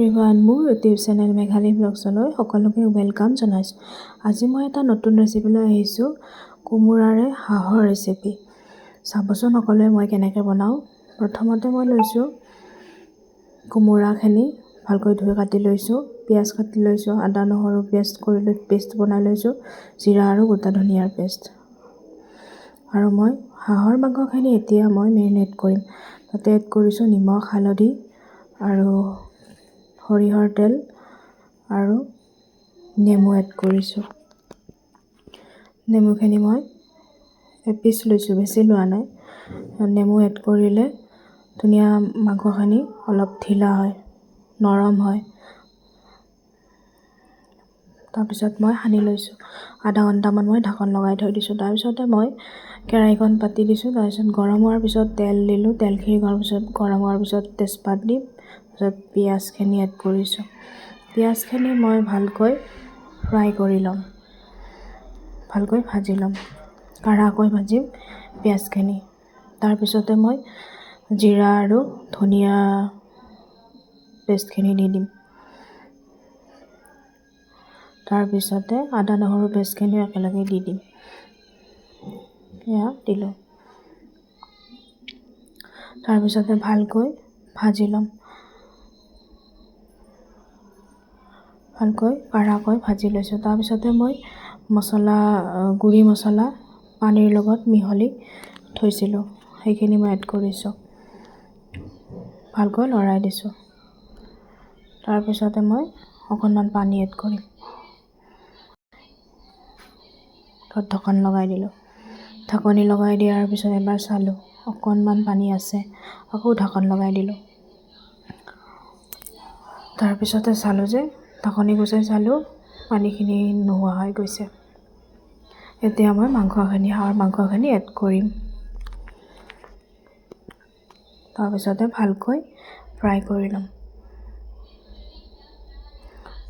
Everyone, মোৰ YouTube channel Meghali ব্লগছলৈ সকলোকে welcome জনাইছোঁ। আজি মই এটা নতুন ৰেচিপি লৈ আহিছোঁ, কোমোৰাৰে হাঁহৰ ৰেচিপি। চাবচোন সকলোৱে মই কেনেকৈ বনাওঁ। প্ৰথমতে মই লৈছোঁ কোমোৰাখিনি, ভালকৈ ধুই কাটি লৈছোঁ, পিঁয়াজ কাটি লৈছোঁ, আদা নহৰু পেষ্ট কৰি লৈ পেষ্ট বনাই লৈছোঁ, জিৰা আৰু গোটা ধনিয়াৰ পেষ্ট। আৰু মই হাঁহৰ মাংসখিনি এতিয়া মই মেৰিনেট কৰিম। তাতে এড কৰিছোঁ নিমখ, হালধি আৰু সৰিয়হৰ তেল আৰু নেমু এড কৰিছোঁ। নেমুখিনি মই এপিচ লৈছোঁ, বেছি লোৱা নাই। নেমু এড কৰিলে ধুনীয়া মাংসখিনি অলপ ঢিলা হয়, নৰম হয়। তাৰপিছত মই সানি লৈছোঁ। আধা ঘণ্টামান মই ঢাকন লগাই থৈ দিছোঁ। তাৰপিছতে মই কেৰাহীখন পাতি দিছোঁ। তাৰপিছত গৰম হোৱাৰ পিছত তেল দিলোঁ। তেলখিনি গৰম হোৱাৰ পিছত তেজপাত দি তাৰপিছত পিঁয়াজখিনি এড কৰিছোঁ। পিঁয়াজখিনি মই ভালকৈ ফ্ৰাই কৰি ল'ম, ভালকৈ ভাজি ল'ম, কাঢ়াকৈ ভাজিম পিঁয়াজখিনি। তাৰপিছতে মই জিৰা আৰু ধনিয়া পেষ্টখিনি দি দিম। তাৰপিছতে আদা নহৰু পেষ্টখিনিও একেলগে দি দিম। এয়া দিলোঁ। তাৰপিছতে ভালকৈ ভাজি ল'ম, ভালকৈ কাঢ়াকৈ ভাজি লৈছোঁ। তাৰপিছতে মই মছলা, গুড়ি মছলা পানীৰ লগত মিহলি থৈছিলোঁ, সেইখিনি মই এড কৰিছোঁ। ভালকৈ লৰাই দিছোঁ। তাৰপিছতে মই অকণমান পানী এড কৰিম। তাত ঢাকন লগাই দিলোঁ। ঢাকনি লগাই দিয়াৰ পিছত এবাৰ চালোঁ, অকণমান পানী আছে, আকৌ ঢাকন লগাই দিলোঁ। তাৰপিছতে চালোঁ যে ঢাকনি গুচাই চালোঁ, পানীখিনি নোহোৱা হৈ গৈছে। এতিয়া মই মাংসখিনি, হাঁহৰ মাংসখিনি এড কৰিম। তাৰপিছতে ভালকৈ ফ্ৰাই কৰি ল'ম,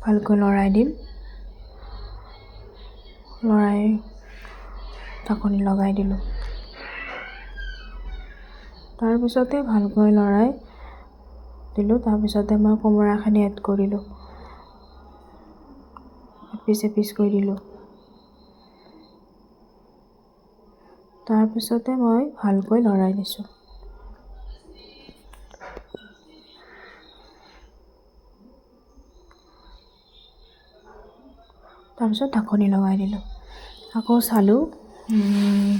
ভালকৈ লৰাই দিম। লৰাই ঢাকনি লগাই দিলোঁ। তাৰপিছতে ভালকৈ লৰাই দিলোঁ। তাৰপিছতে মই কোমোৰাখিনি এড কৰিলোঁ, এপিচ এপিচকৈ দিলোঁ। তাৰপিছতে মই ভালকৈ লৰাই দিছোঁ। তাৰপিছত ঢাকনি লগাই দিলোঁ। আকৌ চালোঁ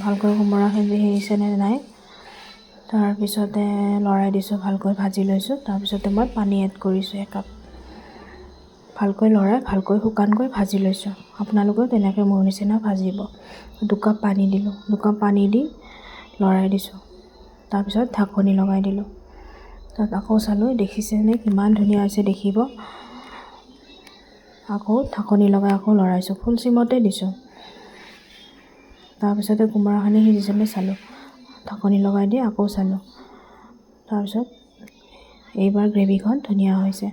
ভালকৈ কোমোৰাখিনি সিজিছেনে নাই। তাৰপিছতে লৰাই দিছোঁ, ভালকৈ ভাজি লৈছোঁ। তাৰপিছতে মই পানী এড কৰিছোঁ একাপ। ভালকৈ লৰাই ভালকৈ শুকানকৈ ভাজি লৈছোঁ। আপোনালোকেও তেনেকৈ মোৰ নিচিনা ভাজিব। দুকাপ পানী দিলোঁ, দুকাপ পানী দি লৰাই দিছোঁ। তাৰপিছত ঢাকনি লগাই দিলোঁ। তাত আকৌ চালোঁ, দেখিছেনে কিমান ধুনীয়া হৈছে দেখিব। আকৌ ঢাকনি লগাই আকৌ লৰাইছোঁ, ফুল চিমতে দিছোঁ। তাৰপিছতে কোমোৰাখিনি সিজিছেনে চালোঁ, ঢাকনি লগাই দি আকৌ চালোঁ। তাৰপিছত এইবাৰ গ্ৰেভিখন ধুনীয়া হৈছে।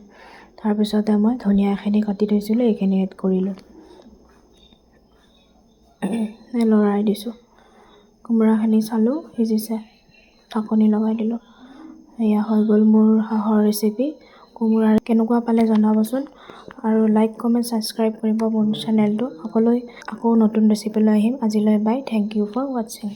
তাৰপিছতে মই ধনিয়াখিনি কাটি থৈছিলোঁ, এইখিনি এড কৰিলোঁ, লৰাই দিছোঁ। কোমোৰাখিনি চালোঁ সিজিছে, ঢাকনি লগাই দিলোঁ। এয়া হৈ গ'ল মোৰ হাঁহৰ ৰেচিপি। কোমোৰাৰ কেনেকুৱা পালে জনাবচোন, আৰু লাইক, কমেণ্ট, ছাবস্ক্ৰাইব কৰিব মোৰ চেনেলটো। আকৌ নতুন ৰেচিপি লৈ আহিম। আজিলৈ বাই, thank U for ৱাটছিং।